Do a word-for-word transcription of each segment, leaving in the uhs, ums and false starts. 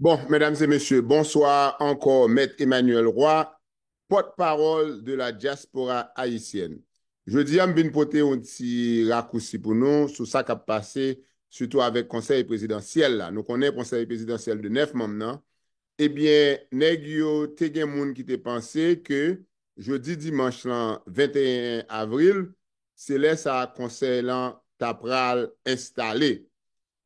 Bon, medam e mesye, bonswa ankò, Mèt Emmanuel Roy, pòtpawòl de la diaspora haïtienne. Jodi a, m vin pote yon ti rakousi pou nou sou sa k ap pase, sitou avèk konsèy prezidansyèl la. Nou konnen konsèy prezidansyèl de nèf manm nan. Ebyen, nèg yo te gen moun ki te panse ke jodi dimanch lan, venteyen avril, se lè sa konsèy lan ta pral enstale.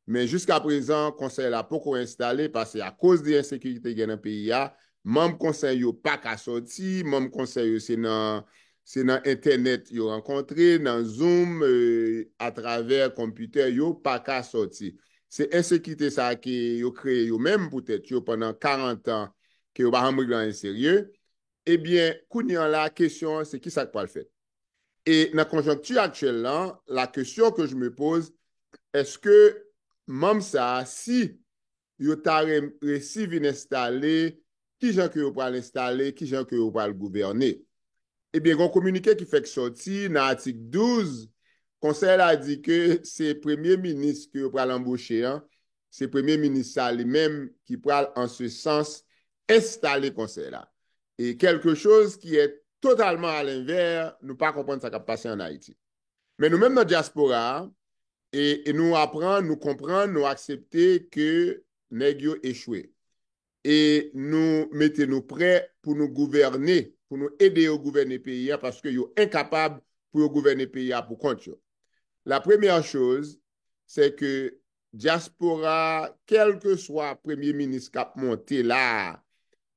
Men jiska prezan, konsèy la poko enstale, paske akoz de ensekirite gen nan peyi a, manm konsèy yo pa ka sòti, manm konsèy yo se nan, se nan entènèt yo rankontre, nan Zoom, e, atravè konpitè, yo pa ka sòti. Se ensekirite sa ke yo kreye yo menm pou tèt yo pandan karant an ke yo pa janm regle anyen serye. Ebyen, kounye a la, kesyon an se kisa k pral fèt? E nan konjonkti aktyèl lan, la question que je me pose, èske manm sa a, si yo ta re- resi vin enstale, kijan ke yo pral enstale, kijan ke yo pral gouvène? Ebyen, gen yon kominike ki fèk sòti nan atik douz, konsèy la di ke se premye minis ke yo pral anboche an, se premye minis sa li menm ki pral, an se sans, enstale konsèy la. E quelque chose qui est totalement à l'envers, nou pa konprann sa k ap pase ann Ayiti. Men nou menm nan dyaspora a, e, e nou aprann, nou konprann, nou aksepte ke nèg yo echwe. E nou mete nou prè pou nou gouvène, pou nou ede yo gouvène peyi a, paske yo enkapab pou yo gouvène peyi a pou kont yo. La première chose, c'est que dyaspora, kèlkeswa premye minis k ap monte la a,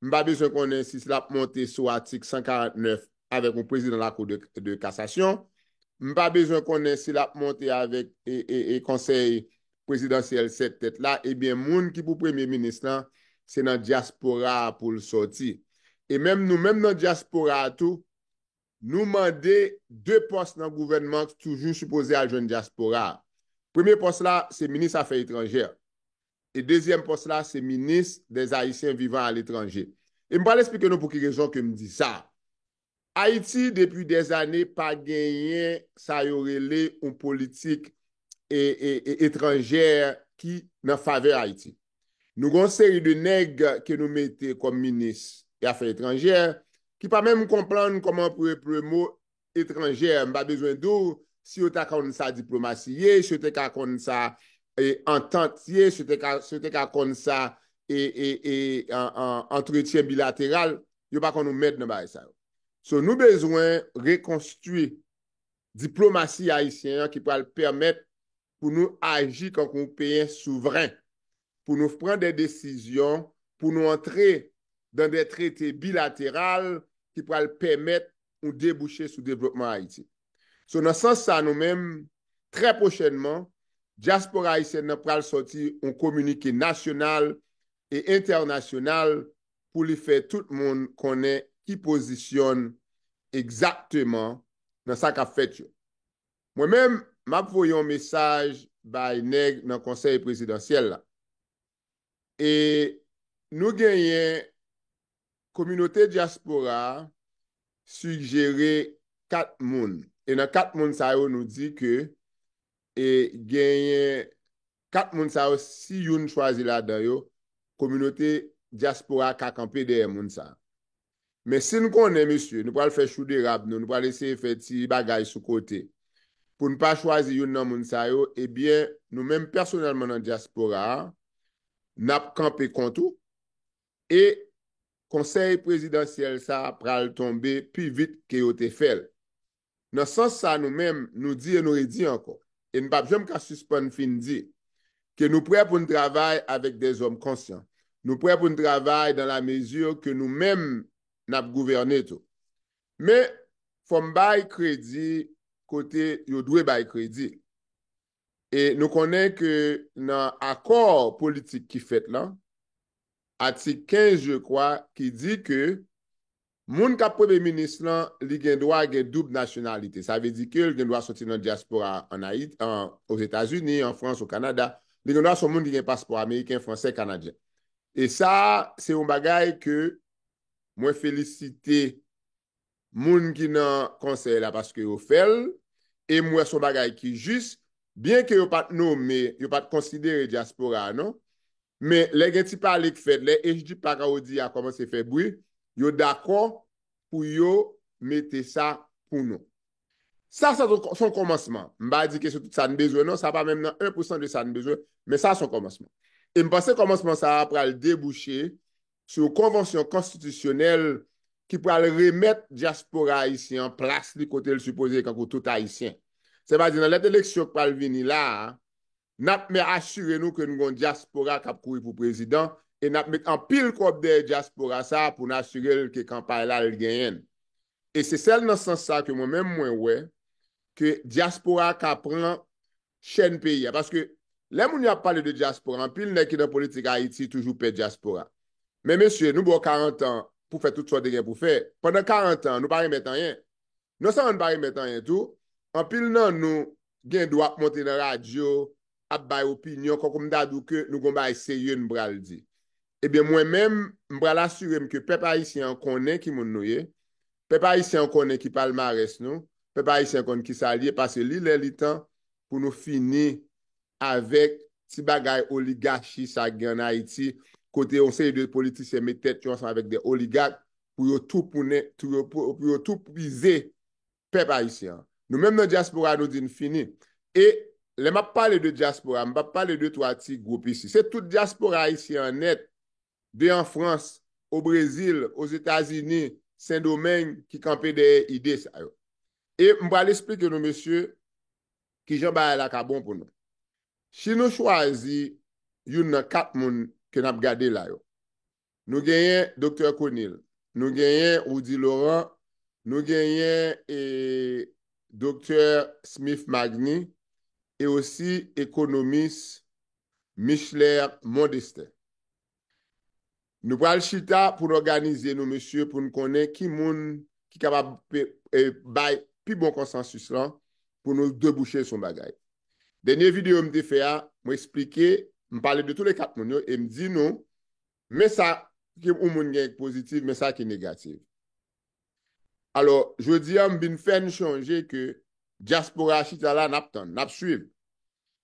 m pa bezwen konnen si l ap monte sou atik san karant nèf avèk yon prezidan lakou de, de kasasyon, m pa bezwen konnen si l ap monte avèk e, e, e konsèy prezidansyèl sèt tèt la, ebyen, moun ki pou premye minis lan, se nan dyaspora a pou l sòti. E menm nou menm nan dyaspora a tou, nou mande de pòs nan gouvènman ki toujou sipoze al jwenn dyaspora a. Premye pòs la, se minis afè etranjè. E dezyèm pòs la, se minis des Haïtiens vivant à l'étranger. E m pral eksplike nou pou ki rezon ke m di sa. Ayiti, depi dèzane, pa genyen sa yo rele yon politik e, e, e, etranjè ki nan favè Ayiti. Nou gen yon seri de nèg ke nou mete kòm minis e afè etranjè ki pa menm konprann kòman pou yo eple mo etranjè. M pa bezwen di w si yo ta konn sa diplomasi ye, si yo te ka konn sa e, antant ye, si yo te ka, si yo te ka konn sa e, e, e, an, an, antretyen bilateral, yo pa konn yon mèd nan bagay sa yo. So, nou bezwen rekonstwi diplomasi ayisyen an ki pral pèmèt pou nou aji kankou yon peyi souvren, pou nou pran de desizyon, pou nou antre dan de trete bilateral ki pral pèmèt yon debouche sou devlopman Ayiti. So, nan sans sa, nou menm, trè pwochènman, dyaspora ayisyèn nan pral sòti yon kominike nasyonal e entènasyonal pou li fè tout moun konnen ki pozisyon l egzakteman nan sa k ap fèt yo. Mwen menm, m ap voye yon mesaj bay nèg nan konsèy prezidansyèl la. E nou genyen kominote dyaspora a sijere kat moun. E nan kat moun sa yo, nou di ke e genyen kat moun sa yo, si youn chwazi ladan yo, kominote dyaspora a ka kanpe dèyè moun sa a. Men si n konnen, mesye, nou pral fè chou derab nou, nou pral eseye fè ti bagay sou kote pou n pa chwazi youn nan moun sa yo, ebyen, nou menm pèsonèlman nan dyaspora a, n ap kanpe kont ou, e konsèy prezidansyèl sa a pral tonbe pi vit ke yo te fè l. Nan sans sa, nou menm, nou di e nou redi ankò, e n p ap janm ka sispann fin di, ke nou prè pou n travay avèk dèzòm konsyan. Nou prè pou n travay dans la mesure ke nou menm n ap gouvène tou. Men, fò m bay kredi kote yo dwe bay kredi. E nou konnen ke nan akò politik ki fèt lan, atik kenz, je crois, ki di ke moun k ap premye minis lan, li gen dwa gen doub nasyonalite. Sa vle di ke l gen dwa soti nan dyaspora an Ayiti, an, Ozetazini, an Frans, o Kanada. Li gen dwa se yon moun ki gen paspò ameriken, fransè, kanadyen. E sa, se yon bagay ke mwen felisite moun ki nan konsèy la paske yo fè l, e m wè se yon bagay ki jis, byen ke yo pa t nome, yo pa t konsidere dyaspora a, non. Men lè gen ti pale k fèt, lè H D P ak Audi a kòmanse fè bri, yo dakò pou yo mete sa pou nou. Sa, sa se yon kòmansman. M pa di ke se tout sa n bezwen, non, sa pa menm nan en pou san de sa n bezwen, men sa se yon kòmansman. E m panse kòmansman sa a pral debouche sou yon konvansyon konstitisyonèl ki pral remèt dyaspora ayisyen an plas li kote l sipoze ye, kankou tout Ayisyen. Sètadi, nan lèt eleksyon k pral vini la a, n ap asire nou ke nou gen yon dyaspora k ap kouri pou prezidan, e n ap met anpil kòb dèyè dyaspora sa a pou n asire l ke kanpay la, l genyen l. E se sèl nan sans sa ke mwen menm mwen wè ke dyaspora ka pran chèn peyi a. Paske lè moun yo ap pale de dyaspora, anpil nèg ki nan politik Ayiti toujou pè dyaspora. Men mesye, nou ba w karant an pou fè tout sa w te gen pou fè. Pandan karant an, nou pa remèt anyen. Non sèlman nou pa remèt anyen tou, anpil nan nou gen dwa ap monte nan radyo, ap bay opinyon, kòm m ta di w ke nou gon bagay serye n pral di. Ebyen, mwen menm, m pral asire m ke pèp ayisyen an konnen ki moun nou ye, pèp ayisyen an konnen ki palmarès nou, pèp ayisyen an konn ki sa l ye, paske li lè li tan pou nou fini avèk ti bagay oligachi sa gen ann Ayiti, kote yon seri de politisyen met tèt yo ansanm avèk de oligak pou yo toupounen, pou yo, pou, pou yo toupize pèp ayisyen an. Nou menm nan dyaspora, nou di n fini. E lè m ap pale de dyaspora, m p ap pale de twa ti gwoup isi. Se tout dyaspora ayisyen an nèt, de an Frans, o Brezil, Ozetazini, Sendomeng, ki kanpe dèyè ide sa yo. E m pral esplike nou, mesye, kijan bagay la ka bon pou nou. Si nou chwazi youn nan kat moun ke n ap gade la yo, nou genyen Doktè Conille, nou genyen Roudy Laurent, nou genyen e, Doktè Smith Magny, e osi ekonomis Michelet Mondestin. Nou pral chita pou n òganize nou, mesye, pou n konnen ki moun ki kapab pe- e, bay pi bon konsansis lan pou nou debouche sou yon bagay. Dènye videyo m te fè a, mwen eksplike, m pale de tou le kat moun yo, e m di nou, men sa ki yon moun gen ki pozitif, men sa ki negatif. Alò, jodi a, m vin fè n chonje ke dyaspora chita la, n ap tann, n ap swiv.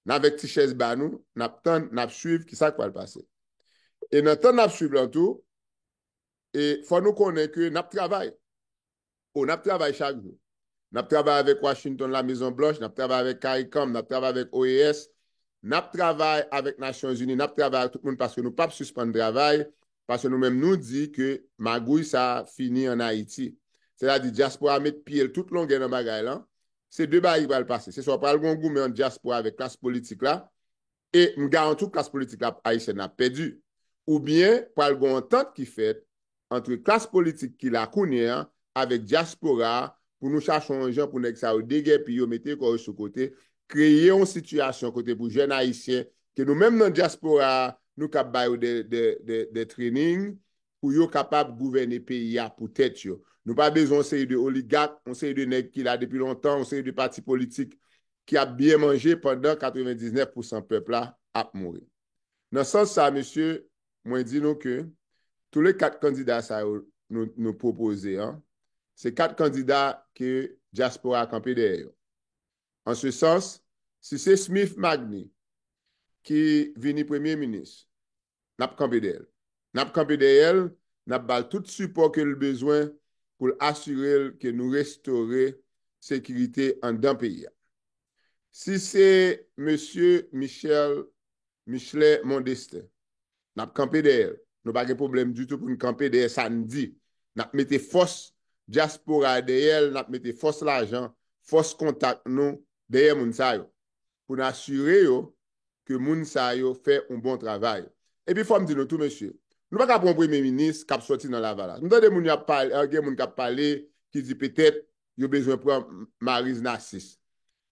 N avèk ti chèz ba nou, n ap tann, n ap swiv ki sa k pral pase. E nan tan n ap swiv lan tou, e fò nou konnen ke n ap travay. O, n ap travay chak jou. N ap travay avèk Washington, La Mezon Blanch, n ap travay avèk CARICOM, n ap travay avèk O E S, n ap travay avèk Nasyonzini, n ap travay ak tout moun paske nou p ap sispann travay, paske nou menm nou di ke magouy sa a fini ann Ayiti. Sètadi, dyaspora met pye l tout longè nan bagay lan. Se de bagay ki pral pase. Se swa pral gen yon goumen ant dyaspora avèk klas politik la, e m garanti w klas politik la ayisyèn ap pèdi. Oubyen pral gen yon antant ki fèt ant klas politik ki la kounye a avèk dyaspora a pou nou chache yon jan pou nèg sa yo degèpi yo, mete kò yo sou kote, kreye yon sitiyasyon kote pou jèn ayisyen, ke nou menm nan dyaspora a, nou kab ba yo de, de, de, de training, pou yo kapab gouvène peyi a pou tèt yo. Nou pa bezwen yon seri de oligak, yon seri de nèg ki la depi lontan, yon seri de pati politik ki ap byen manje pandan katrevendiznèf pousan pèp la ap mouri. Nan sans sa, mesye, mwen di nou ke tou le kat kandida sa yo nou, nou pwopoze an, se kat kandida ke dyaspora a kanpe dèyè yo. An se sans, si se Smith Magny ki vini premye minis, n ap kanpe dèyè l. N ap kanpe dèyè l, n ap ba l tout sipò ke l bezwen pou l asire l ke nou restore sekirite anndan peyi a. Si se mesye Michel, Michelet Mondestin, n ap kanpe dèyè l. Nou pa gen pwoblèm ditou pou n kanpe dèyè sa n di. N ap mete fòs dyaspora a dèyè l, n ap mete fòs lajan, fòs kontak nou dèyè moun sa yo. Pou n asire yo ke moun sa yo fè yon bon travay. Epi fò m di nou tou, mesye, nou pa ka pran yon premye minis k ap sòti nan Lavalas. M tande moun yo ap pale, gen moun k ap pale ki di petèt yo bezwen pran Maryse Narcisse.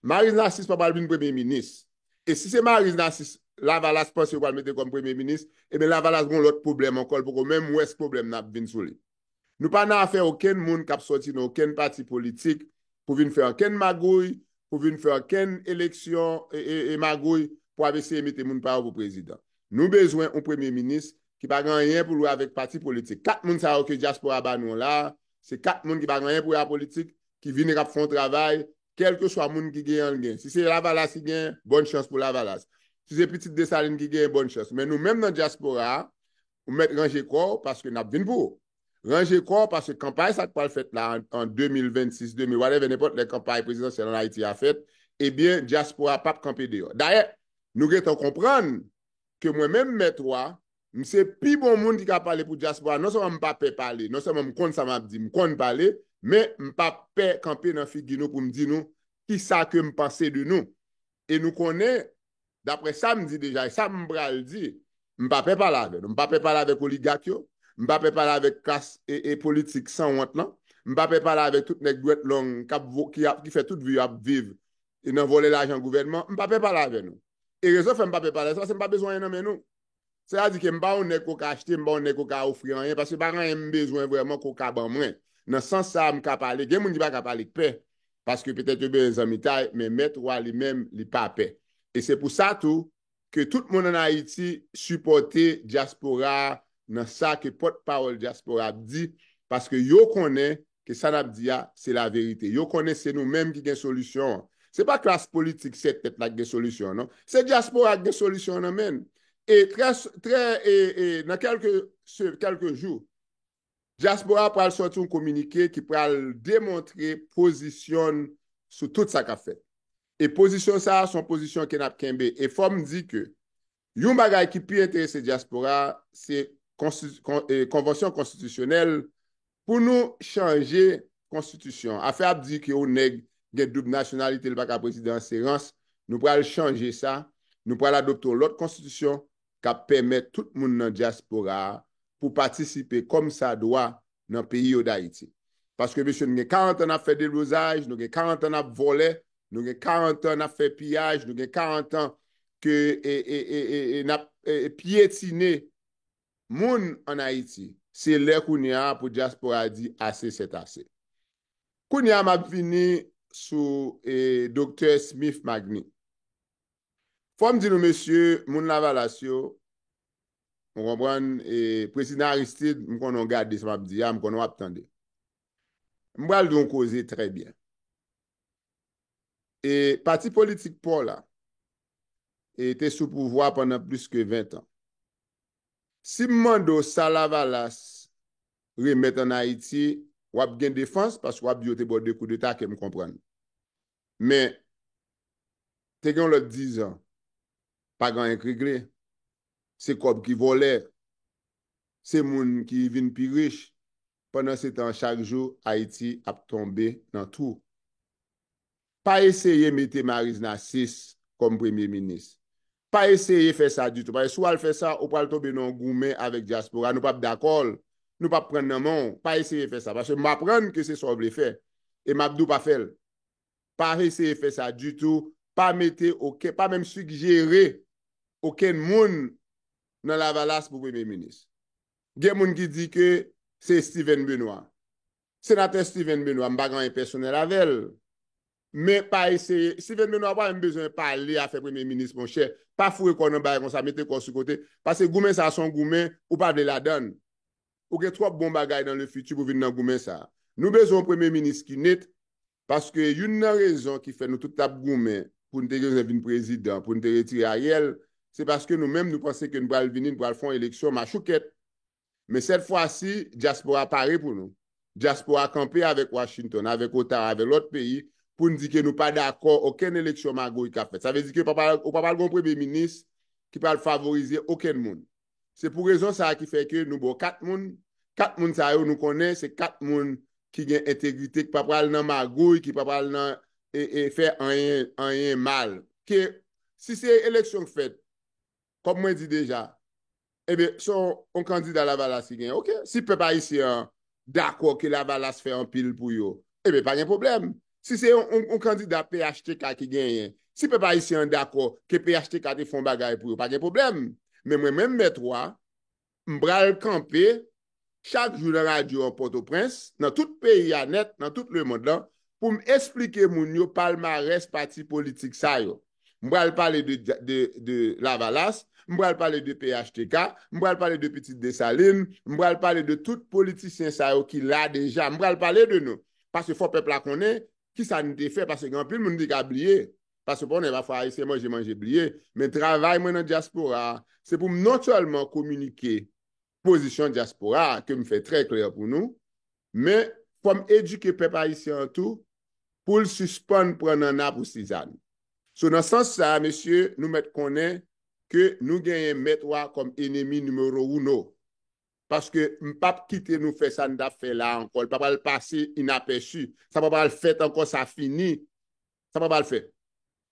Maryse Narcisse pa pral vin premye minis. E si se Maryse Narcisse Lavalas panse yo pral mete kòm premye minis, ebyen Lavalas gen yon lòt pwoblèm ankò, l poko menm wè si pwoblèm nan ap vin sou li. Nou pa nan afè okenn moun k ap sòti nan okenn pati politik pou vin fè ankenn magouy, pou vin fè ankenn eleksyon e, e, e magouy pou ap eseye mete moun pa yo pou prezidan. Nou bezwen yon premye minis ki pa gen anyen pou l wè avèk pati politik. Kat moun sa yo ke dyaspora ba nou an la, se kat moun ki pa gen anyen pou wè a politik, ki vini k ap fè yon travay, kèlkeswa moun ki genyen l gen. Si se Lavalas ki genyen, bòn chans pou Lavalas. Si se pitit Desalin ki genyen, bòn chans. Men nou menm nan dyaspora a, ou mèt ranje kò w paske n ap vin pou ou. Ranje kò w paske kanpay sa k pral fèt la an, an de mil vennsis, de mil, whatever, nenpòt lè kanpay prezidansyèl an Ayiti a fèt, ebyen, dyaspora p ap kanpe deyò. Dayè, nou gentan konprann ke mwen menm, Mèt Wa, m se pi bon moun ki ka pale pou dyaspora. Non sèlman m pa pè pale, non sèlman m konn sa m ap di, m konn pale, men m pa pè kanpe nan figi nou pou m di nou kisa ke m panse de nou. E nou konnen, daprè sa m di deja, e sa m pral di, m pa pè pale avè nou. M pa pè pale avèk oligak yo. M pa pè pale avèk klas e, e politik sanwont lan. M pa pè pale avèk tout nèg dwèt long k ap vo-, ki, ap, ki fè tout vi yo ap viv e nan vòlè lajan gouvènman. M pa pè pale avè nou. E rezon fè m pa pè pale, se paske m pa bezwen anyen nan men nou. Sètadi ke m pa yon nèg ke w ka achte, m pa yon nèg ke w ka ofri anyen, paske pa gen anyen m bezwen vrèman ke w ka ban mwen. Nan sans sa a, m ka pale. Gen moun ki pa ka pale k pè, paske petèt yo bezwen zanmitay, men Mèt Wa li menm, li pa pè. E se pou sa tou ke tout moun ann Ayiti sipòte dyaspora a nan sa ke pòtpawòl dyaspora ap di, paske yo konnen ke sa n ap di a, se laverite. Yo konnen se nou menm ki gen solisyon an. Se pa klas politik sèt tèt la ki gen solisyon an, non. Se dyaspora ki gen solisyon an nan men l. E trè, trè, e, e, nan kèlke se-, kèlke jou, dyaspora pral sòti yon kominike ki pral demontre pozisyon l sou tout sa k ap fèt. E pozisyon sa a, se yon pozisyon ke n ap kenbe. E fò m di ke yon bagay ki pi enterese dyaspora a, se konsti-, kon-, e, konvansyon konstitisyonèl pou nou chanje konstitisyon an. Afè ap di ke yon nèg gen doub nasyonalite, li pa ka prezidan, se rans. Nou pral chanje sa. Nou pral adopte yon lòt konstitisyon k ap pèmèt tout moun nan dyaspora a pou patisipe kòmsadwa nan peyi yo Dayiti. Paske, mesye, nou gen karant an n ap fè deblozaj, nou gen karant an n ap vòlè, nou gen karant an n ap fè piyaj, nou gen karant an ke, e, e, e, e, e n ap, e, e, pyetine moun ann Ayiti. Se lè kounye a pou dyaspora a di ase sèt ase. Kounye a, m ap vini sou, e, Doktè Smith Magny. Fò m di nou, mesye, moun Lavalas yo, ou konprann, e, Prezidan Aristide, m konnen w gade sa m ap di a, m konnen w ap tande. M pral di w yon koze trè byen. E pati politik pa w la, e te sou pouvwa pandan plis ke ven tan. Si m mande w sa Lavalas remèt ann Ayiti, w ap gen defans, paske w ap di yo te ba w de koudeta, ke m konprann. Men, te gen yon lòt dizan, pa gen anyen k regle. Se kòb ki vòlè. Se moun ki vin pi rich. Pandan se tan, chak jou, Ayiti ap tonbe nan twou. Pa eseye mete Maryse Narcisse kòm premye minis. Pa eseye fè sa ditou. Paske si w al fè sa, ou pral tonbe nan yon goumen avèk dyaspora. Nou p ap dakò l. Nou p ap pran l nan men w. Pa eseye fè sa. Paske m aprann ke se sa w vle fè. E m ap di w pa fè l. Pa eseye fè sa ditou. Pa mete okenn, pa menm sigjere okenn moun nan Lavalas pou premye minis. Gen moun ki di ke se Steven Benoît. Senatè Steven Benoît, m pa gen anyen pèsonèl avè l. Men pa eseye, Steven Benoît pa menm bezwen pale afè premye minis, monchè. Pa foure kò w nan bagay konsa, mete kò w sou kote. Paske goumen sa a se yon goumen ou pa vle ladan l. Ou gen twòp bon bagay dans le futur pou vin nan goumen sa a. Nou bezwen yon premye minis ki net, paske youn nan rezon ki fè nou tout t ap goumen pou n te bezwen vin prezidan, pou n te retire Ariel, se paske nou menm nou panse ke n pral vini, n pral fè yon eleksyon machoukèt. Men sèt fwa si, dyaspora pare pou nou. Dyaspora kanpe avèk Washington, avèk Ottawa, avèk lòt peyi, pou n di ke nou pa dakò okenn eleksyon magouy k ap fèt. Sa vle di ke pa pral, ou pa pral gen yon premye minis ki pral favorize okenn moun. Se pou rezon sa a ki fè ke nou ba w kat moun. Kat moun sa yo, nou konnen se kat moun ki gen entegrite, ki pa pral nan magouy, ki pa pral nan, e, e, fè anyen, anyen mal. Ke si se eleksyon k fèt, kòm mwen di deja, ebyen, se yon, yon kandida Lavalas ki genyen. Oke, si pèp ayisyen an dakò ke Lavalas fè anpil pou yo, ebyen, pa gen pwoblèm. Si se yon, yon, yon kandida P H T K ki genyen, si pèp ayisyen an dakò ke P H T K te fè yon bagay pou yo, pa gen pwoblèm. Men mwen menm, Mèt Wa, m pral kanpe chak jou nan radyo an Pòtoprens, nan tout peyi a nèt, nan tout lemonn lan, pou m esplike moun yo palmarès pati politik sa yo. M pral pale de, de, de Lavalas, m pral pale de P H T K, m pral pale de Pitit Desalin, m pral pale de tout politisyen sa yo ki la deja. M pral pale de nou. Paske fò pèp la konnen kisa n te fè, paske gen anpil moun ki ka bliye. Paske konnen pafwa Ayisyen manje, manje bliye. Men travay mwen nan dyaspora a, se pou m non sèlman kominike pozisyon dyaspora a, ke m fè trè klè pou nou, men fò m edike pèp ayisyen an tou pou l sispann pran nanna pou sizann. So, nan sans sa a, mesye, nou mèt konnen ke nou genyen mèt wa kòm enemi nimewo uno. Paske m p ap kite nou fè sa n t ap fè la ankò. L pa pral pase inapèsi. Sa pa pral fèt ankò, sa fini. Sa pa pral fèt.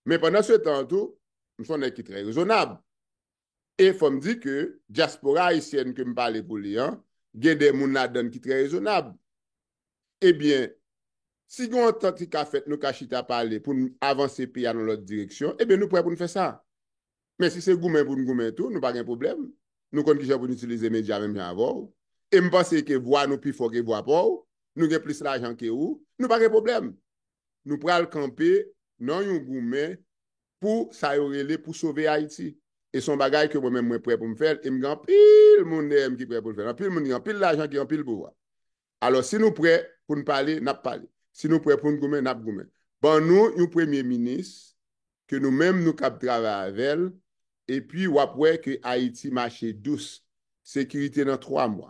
Men pandan se tan tou, m se yon nèg ki trè rezonab. E fò m di ke dyaspora ayisyèn ke m pale pou li an, gen de moun ladan l ki trè rezonab. Ebyen, si gen yon antant ki ka fèt, nou ka chita pale pou n avanse peyi a nan lòt direksyon, ebyen, nou prè pou n fè sa. Men si se goumen pou n goumen tou, nou pa gen pwoblèm. Nou konn kijan pou n itilize medya menm jan avè w. E m panse ke vwa nou pi fò ke vwa pa w. Nou gen plis lajan ke ou. Nou pa gen pwoblèm. Nou pral kanpe nan yon goumen pou sa yo rele pou sove Ayiti. E se yon bagay ke mwen menm mwen prè pou m fè l, e m gen anpil moun dèyè m ki prè pou l fè l. Anpil moun gen anpil lajan, gen anpil pouvwa. Alò, si nou prè pou n pale, n ap pale. Si nou prè pou n goumen, n ap goumen. Ban nou yon premye minis ke nou menm nou kab travay avè l, epi w ap wè ke Ayiti mache dous. Sekirite nan twa mwa.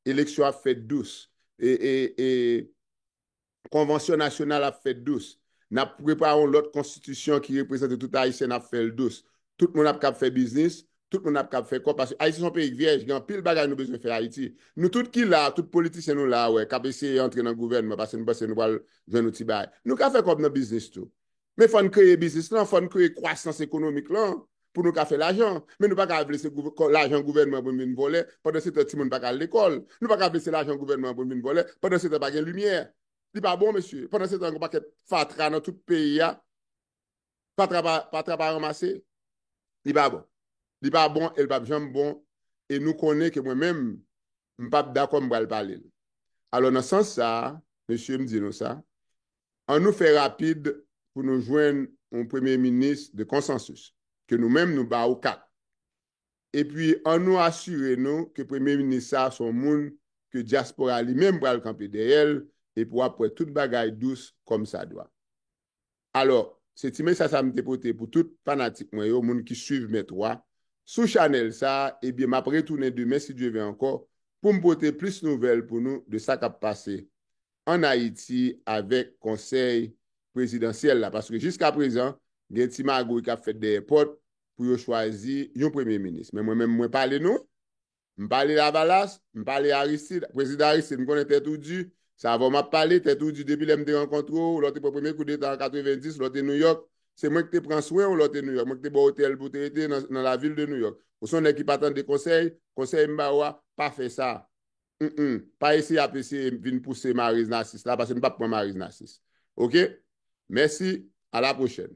Eleksyon ap fèt dous. E, e, e, konvansyon nasyonal ap fèt dous. N ap prepare yon lòt konstitisyon ki reprezante tout Ayisyen, n ap fè l dous. Tout moun ap kab fè biznis, tout moun ap kab fè kòb, paske Ayiti se yon peyi k vyèj, gen anpil bagay nou bezwen fè Ayiti. Nou tout ki la, tout politisyen nou la a, wè, k ap eseye antre nan gouvènman, paske nou panse nou pral jwenn yon ti bagay. Nou ka fè kòb nan biznis tou. Men fò n kreye biznis lan, fò n kreye kwasans ekonomik lan pou nou ka fè lajan. Men nou pa ka vle se gouv-, kò-, lajan gouvènman pou n vin vòlè, pandan se tan timoun pa ka al lekòl. Nou pa ka vle se lajan gouvènman pou n vin vòlè, pandan se tan pa gen limyè. Li pa bon, mesye. Pandan se tan, gen yon pakèt fatra nan tout peyi a. Fatra pa, fatra pa ranmase. Li pa bon. Li pa bon e l p ap janm bon. E nou konnen ke mwen menm, m p ap dakò m pral pale l. Alò, nan sans sa a, mesye, m di nou sa, ann nou fè rapid pou nou jwenn yon premye minis de konsansis, ke nou menm nou ba ou kat. Epi, ann nou asire nou ke premye minis sa a se yon moun ke dyaspora li menm pral kanpe dèyè l, epi w ap wè tout bagay dous kòmsadwa. Alò, se ti mesaj sa m te pote pou tout fanatik mwen yo, moun ki swiv Mèt Wa sou chanèl sa a, ebyen, m ap retounen demen, si Dye vle ankò, pou m pote plis nouvèl pou nou de sa k ap pase ann Ayiti avèk konsèy prezidansyèl la. Paske jiskaprezan, gen ti magouy k ap fèt dèyè pòt pou yo chwazi yon premye minis. Men mwen menm, mwen pale nou, m pale Lavalas, m pale Aristide. Prezidan Aristide, m konnen tèt ou di. Se avè w m ap pale, tèt ou di depi lè m te rankontre w, lè w te pran premye koudeta an katrevenndis, lè w te Nouyòk. Se mwen ki te pran swen w lè w te Nouyòk. Mwen ki te ba w otèl pou w te rete nan, nan lavil de Nouyòk. Ou se yon nèg ki pa tande konsèy, konsèy m ba ou a, pa fè sa. Mm, mm. Pa eseye ap eseye vin pouse Mariz Nasis la, paske nou p ap pran Mariz Nasis. Oke? Mèsi, a la pwochèn.